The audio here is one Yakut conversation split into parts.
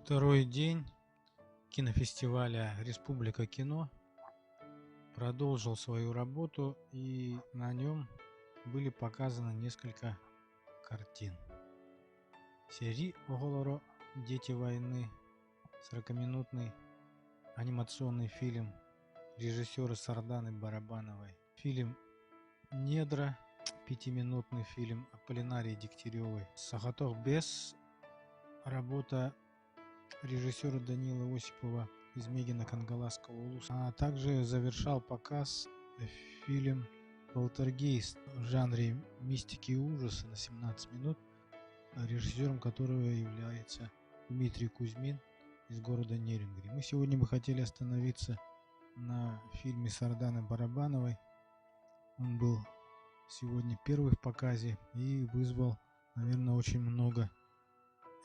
Второй день кинофестиваля «Республика кино» продолжил свою работу, и на нем были показаны несколько картин. Сэрии оҕолоро «Дети войны», 40-минутный анимационный фильм режиссера Сарданы Барабановой, фильм «Недра», пятиминутный фильм Аполлинарии Дегтяревой, «Сахатох без», работа режиссера Данила Осипова из Мегина Кангаласского улуса. А также завершал показ фильм «Полтергейст» в жанре мистики и ужаса на 17 минут, режиссером которого является Дмитрий Кузьмин из города Нерюнгри. Мы сегодня бы хотели остановиться на фильме Сарданы Барабановой. Он был сегодня первый в показе и вызвал, наверное, очень много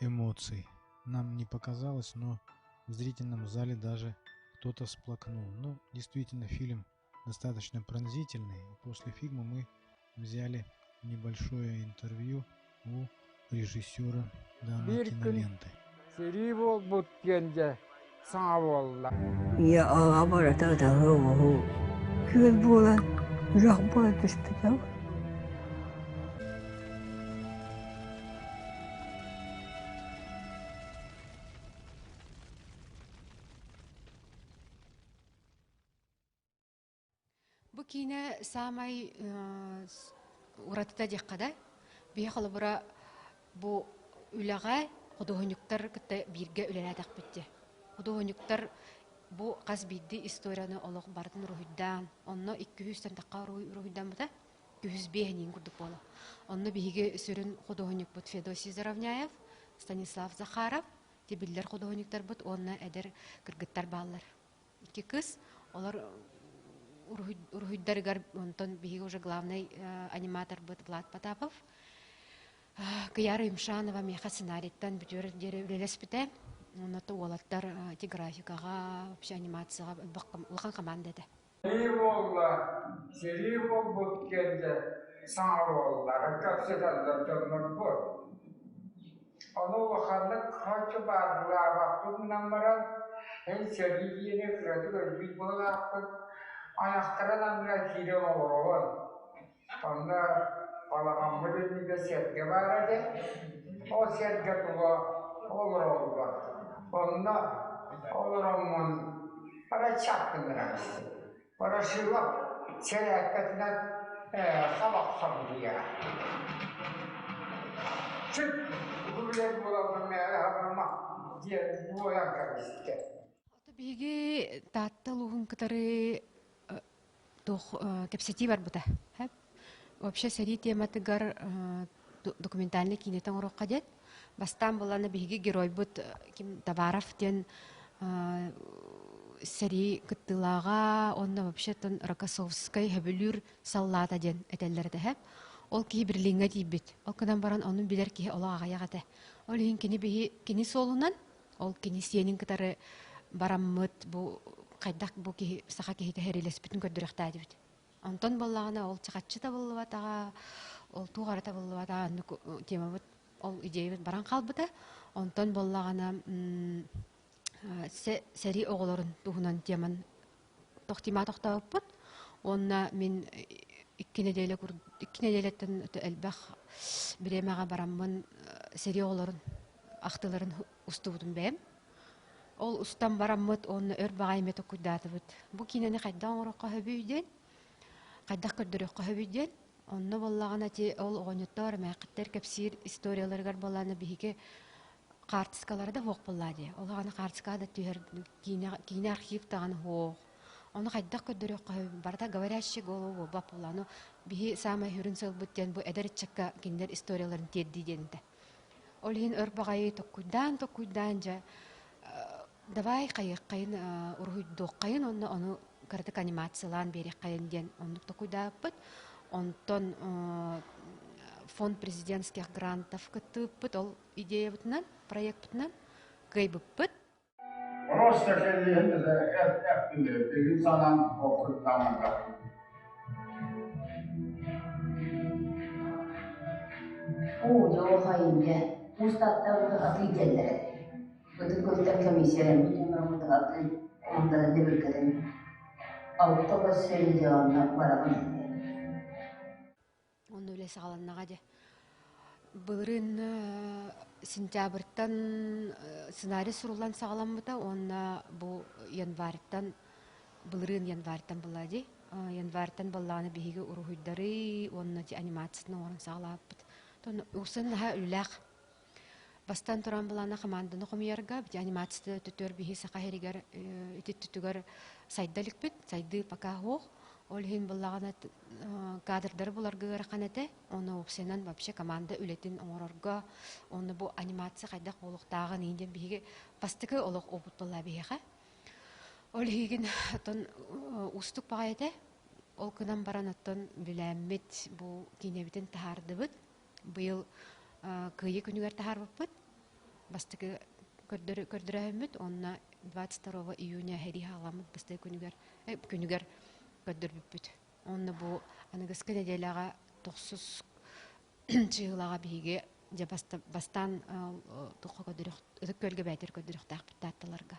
эмоций. Нам не показалось, но в зрительном зале даже кто-то всплакнул. Ну, действительно, фильм достаточно пронзительный. После фильма мы взяли небольшое интервью у режиссера данной Биир күн киноленты. сэрии буолбут диэн дьэ саҥа буолла. Ийэ аҕа барыта ытаһыы-оҥоһуу, күөл буолан, үрэх буола түспүтэ. Бу киинэ саамай уратыта диэххэ да, биһи холобура бу үлэҕэ худуоһунньуктар кытта бииргэ үлэлээтэхпит дии. Худуоһунньуктар бу хас биирдии историяны олох барытын уруһуйдаан, онно 200-тэн тахха уруһуйдаммыта, 205 курдук буола. Онно биһиги сүрүн худуоһунньукпут Федосий Заровняев, Станислав Захаров, биллэр худуоһунньуктарбыт уонна эдэр кыргыттар бааллар. Икки кыз, олор уруһуйдарыгар онтон биһиги уже главный аниматорбыт Влад Потапов, Кыяра Юмшанова миэхэ сценарийттан бүтүөр диэри үлэлэспитэ. Онно уолаттар ити графикаҕа, вообще анимацияҕа улахан команда этэ. Сэрии буолла, сэрии буолбут диэн саҥа буолла, кэпсэтэллэр дьоннорбут. Ону улаханнык харчы баардылаабаппын гынан баран, эн сэрии диэни кыратык өлбүт быһыылаахпын, айахтарын анныгар киирэн олороҕун. Онно балаҕаммыт иннигэр сэргэ баар этэ, ол сэргэ тула олороллор. Онно олороммун арай чаппыннаран истим. Ворошилов сэрээккэтинэн хабах хабылыйара. Чүт, бу билэр буоламмын мээрэ хабырма диэн буойан кэбистэ. Биһиги Таатта улууһун кытары туох кэпсэтии барбыта. Вообще сэрии тематыгар документальный киинэтэ оҥоруохха диэн. Бастаан булана биһиги геройбут ким Товаров диэн сэрии кыттыылааҕа уонна вообще-то Рокоссовскай хөбүлүүр саллаата диэн этэллэр этэ. Ол киһи Берлиҥҥэ тиийбит. Ол гынан баран ону билэр киһи олох аҕыйах этэ. Ол иһин кини биһи кини суолунан ол кини сиэнин кытары бараммыт бу хайдах бу киһи саха киһитэ сэриилэспитин көрдөрүөхтээдибит. Онтон буоллаҕына ол чахаччы табыллыбатаҕа, ол туох эрэ табыллыбатаҕа оннук темабыт ол идеябыт баран хаалбыта. Онтон буоллаҕына сэрии оҕолорун туһунан теман тохтима тохтообуппут. Уонна мин икки нэдиэлэ икки нэдиэлэттэн элбэх бириэмэҕэ бараммын сэрии оҕолорун ахтыыларын устубутум бэйэм. Ол устан бараммыт уонна өр баҕайы эмиэ токуйдаатыбыт. Бу киинэни хайдах оҥоруохха сөбүй диэн, хайдах көрдөрүөххэ сөбүй диэн. Онно буоллаҕына ити ол оҕонньоттоор эмээххиттэр кэпсиир историяларыгар буоллаҕына биһиги хаартыскалара да суох буоллаа дии. Ол аҕаны хаартыскаҕа да түһэр киинэ, киинэ архив даҕаны суох. Ону хайдах көрдөрүөххэ сөбүй? Барыта говорящий голову буолбат буолла. Ону биһи саамай сүрүн сыалбыт диэн бу эдэр ыччакка кинилэр историяларын тиэрдии диэн этэ. Ол иһин өр баҕайы токкуйдаан-токкуйдаан дьэ давай хайыаххайын уруһуйдуоххайын уонна ону кыратык анимациялаан биэриэххэйин диэн оннук токуйдаабыппыт. Онтон фонд президентских грантов кыттыбыппыт ол идеябытынан, проекпытынан кыайбыппыт. Просто эттим, санаан окуттаанага. Оо, дьолохойунде, устаттабыты атыы диэллэр этэ. Ытык Күөлтэн комиссияларбыт дьоннорун таһаттыы уонтан дэбиргэтэн алта бас региоҥҥа бараҕын. Онно үлэ саҕаланнаҕа дьэ. Былырыын сентябрьтан сценарий суруллан саҕаламмыта уонна бу январьтан былырыын январьтан буолла дии. Январьтан буоллаҕына биһиги уруһуйдары уонна анимациятын оҥорон саҕалаабыппыт. Усын наһаа үлэлээх. Бастаан туран былаана хамаанданы хомуйарга, бити анимацията өттүтүгэр биһи саха иһигэр ити өттүтүгэр сайда иликпит, сайдыы пока суох. Ол иһин буллаҕына кадрдары буларга ыарахан этэ. Оны уопсайынан вообще команда үлэтин оҥорорго, онно бу анимация хайдах буолуохтааҕын иһин диэн биһиги бастакы олох опыт буолла биһиэхэ. Ол иһигин оттон уустук баҕайы этэ. Ол гынан баран оттон билээммит бу киинэбитин таһаардыбыт. Быйыл Кыайыы күнүгэр таһаарбыппыт. Бастакы көрдөрөөһүммүт уонна 22 июня сэрии хаҕаламмыт бастакы күнүгэр күнүгэр көрдөрбүппүт. Уонна бу аныгыскы нэдиэлэҕэ тохсус чыһылаҕа биһиги дьэ бастаан туохха көрдөрөх Ытык Күөлгэ бээтэр көрдөрүөхтээхпит таатталарга.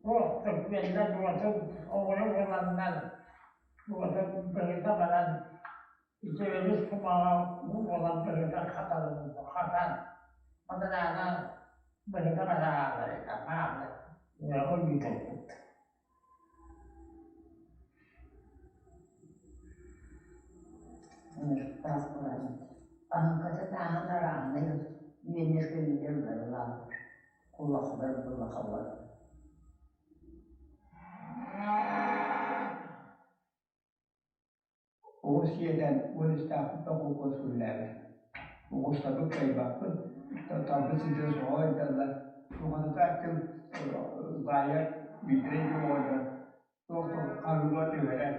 Ол түргэннэр уотун оҕолор уоланнар уотун быһыта баран итирибит кумаҕа уолан быһыта хатан бадараана быһыта баран хаалар этэ хаалар үрэҕи ыытарбыт. Ыҥырыктаах баран аһыҥката тааһын арааһынай үөннэр-көйүүрдэр бары бааллар, кулахылар, былахылар. Оҕус сиэтэн 13-таахпыттан холкуос үлэлээбит. Оҕустарбыт кыайбаппын, талбыт сылдьан соҕо илдьэллэр. Туохатытааччым баайар Миитэрэй диэн оҕонньор туох да хаһыыга түһэрэн,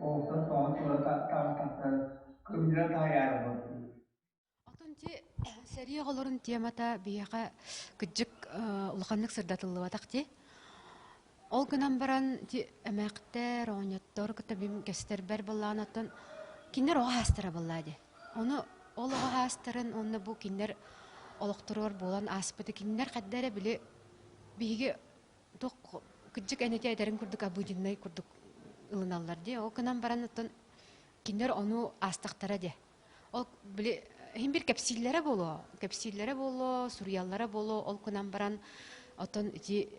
оҕустан соһон тура таҕыстахтарын кымньыра таайаары олордум. Отон ти сэрии оҕолорун темата биһиэхэ кыдьык улаханнык сырдатыллыбатах ти. Ол гынан баран ти эмээхтэр, оҕонньоттор кытта бим кэстэрбэр былаан оттон кинилэр оҕо хаастара буоллаа дии. Ону ол оҕо хаастарын уонна бу кинилэр олохторугар буолан ааспыты кинилэр хайда эрэ били биһиги туох кыдьык эн ити этэрин курдук обыденнай курдук ылыналлар дии. Ол гынан баран оттон кинилэр ону аастахтара дии. Ол били иһин бир кэпсииллэрэ буолуо, кэпсииллэрэ буолуо, суруйаллара буолуо, ол гынан баран оттон ити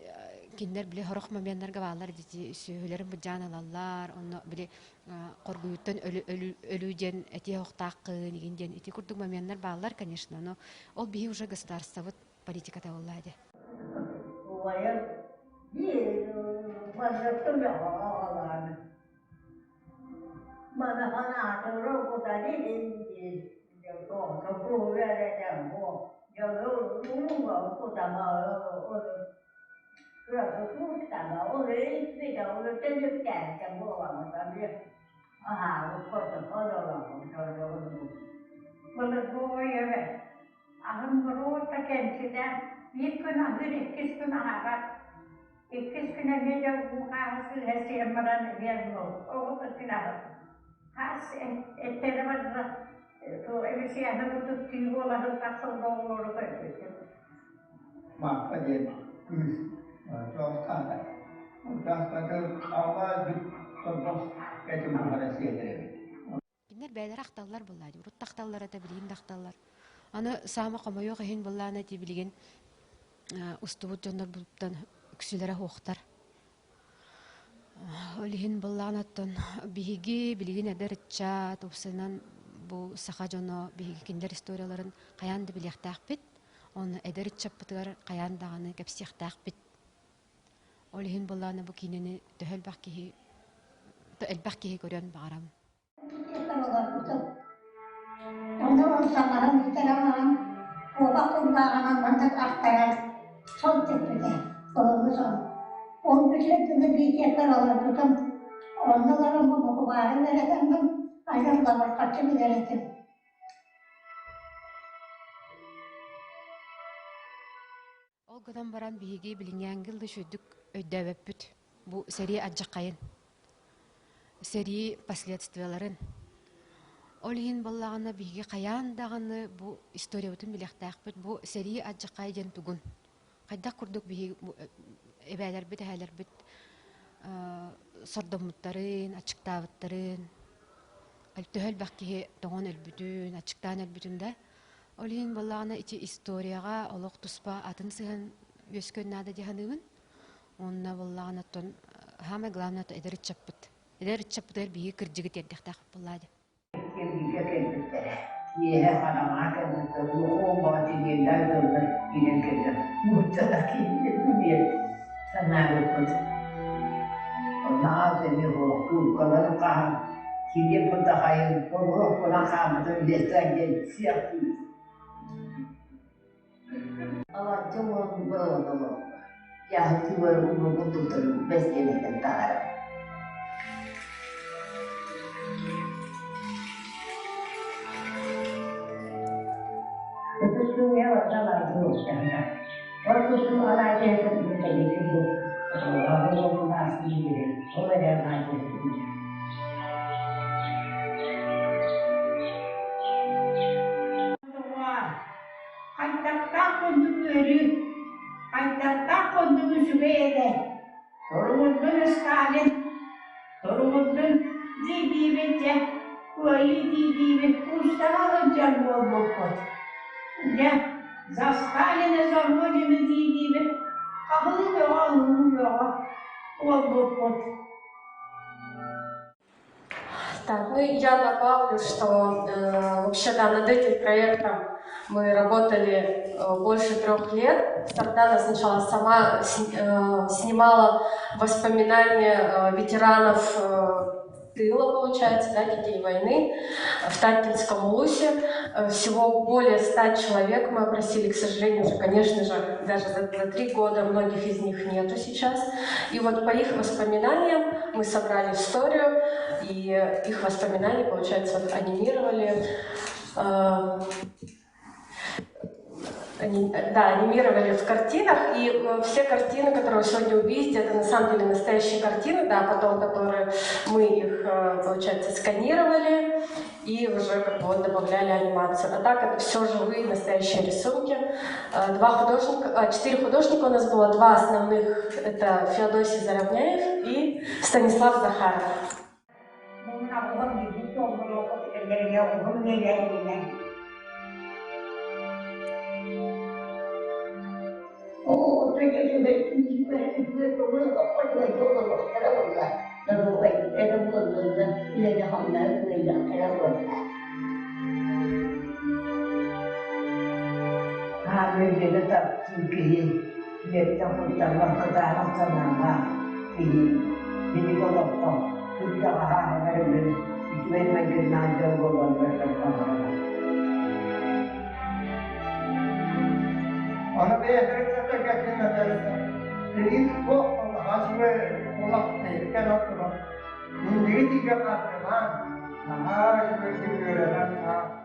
кинилэр били сорох моменнарга бааллар ити сүөһүлэрин быдьаан ылаллар, онно били хоргуйуттан өлүү диэн этиэ охтааххын игин диэн ити курдук моменнар бааллар, конечно, но ол биһи уже государствобыт политиката буолла ди. Убайым биир барыттым аҕалааны Биир күн аһыыр, иккис күн аһаабат. Иккис күн эмиэ дьэ уу хааһы сыыһа сиэн баран эмиэ оҕо күн аһыр. Хаас эттэрэ барда обезьяна курдук түү буола сылдьар сылга оҕолору көрбүтүм. Мааппа диэн кыыс туохтаата. Туохтаата аллаа бүт торбос этин буһара сиэтэр эбит. Кинилэр бэйэлэрэ ахталлар буоллаа дии. Урут да ахталлар этэ, билигин да ахталлар. Аны саама хомойуох иһин буоллаана дии билигин устубут дьоннорбуттан үксүлэрэ суохтар. Ол иһин буоллаҕына оттон биһиги билигин эдэр ыччат уопсайынан бу саха дьоно биһиги кинилэр историяларын хайаан да билиэхтээхпит. Оны эдэр ыччаппытыгар хайаан даҕаны кэпсиэхтээхпит. Ол иһин буоллаҕына бу киинэни төһө элбэх киһи элбэх киһи көрүөн баҕарабын. Онно ол саҥаран бүтэрэн баран, куобах кулгааҕынан маннык артарар сон түспүтэ, кыһыҥҥы сон. Ол бүтүөр дылы биитиэппэр олорбутум. Онно олорон бу букубаарын үөрэтэммин, айар лабырҕаччы билэр этим. Ол гынан баран биһиги билиҥҥээҥҥи да үчүгэйдик өйдөөбөппүт бу сэрии алдьархайын, сэрии последствияларын. Ол иһин буоллаҕына биһиги хайаан даҕаны бу историябытын билиэхтээхпит, бу сэрии алдьархайа диэн тугун. Хайдах курдук биһиги эбээлэрбит, эһээлэрбит сордоммуттарын, аччыктаабыттарын, төһө элбэх киһи тоҥон өлбүтүн, аччыктаан өлбүтүн да. Ол иһин буоллаҕына ити историяҕа олох туспа атын сыһыан үөскүөн наада дии саныыбын. Уонна буоллаҕына оттон самое главное это эдэр ыччаппыт. Эдэр ыччаппытыгар биһиги кырдьыгы тиэрдиэхтээх буоллаа дии. Кэлбигэ кэлбиттэрэ. Киэһэ хараҥаҕа кэлбиттэр, улахан баҕа тириэллээх дьоннор киирэн кэллэр. Нууччалар киирдилэр диэн санаабыппыт. Онно аат эмиэ суох, хаһан кириэп бытахайын, боруок хааммытын лесай диэн сиэхтиир. Алаадьы оҥорон быраҕан олороллор. Дьааһыктыылары умнубут тылларын бэстиэлэтэн таһаарар. Ытыс сымыйа барыта алаадьы буолуохтаах. Ол тустуу алаадьыһытын бүтэйдик бу ол эрэ алаадьыһытын. Хайдахтаах курдук үөрүү, хайдахтаах курдук үчүгэй этэ. Туругурдун Сталин, туругурдун дии-диибит дьэ, кыайыы дии-диибит куустаһа сылдьар буолбуппут. Дьэ, за Сталина, за Родину дии-диибит хаһыы бөҕө, ыһыы бөҕө буолбуппут. Так, ну и я добавлю, что вообще да, над этим проектом мы работали больше 3 лет. Сардана сначала сама снимала воспоминания ветеранов тыла, получается, да, детей войны в Таттинском улусе. Всего более 100 человек мы опросили, к сожалению, уже, конечно же, даже за 3 года многих из них нету сейчас. И вот по их воспоминаниям мы собрали историю, и их воспоминания, получается, вот анимировали они, да, анимировали в картинах, и все картины, которые вы сегодня увидите, это на самом деле настоящие картины, да, потом, которые мы их, получается, сканировали и уже как бы вот добавляли анимацию. А так это все живые настоящие рисунки. Два художника, четыре художника у нас было, два основных, это Феодосий Заровняев и Станислав Захаров. Аан таптыыр киһи ийэттэн куттаммат кытаанах санаалаах киһи биһиги олоххо кырдьаҕаһа аһынар үгүс үчүгэй майгыннаах дьон буолаллар баҕарабын. Аны бэйэлэрин кэтэргэтиннэрсэн, билигин туох хаачыбы олох тэйиккэн оттуран, инники тиийгэ хардылаан, наһаа үчүгэйдик үөрэнэн.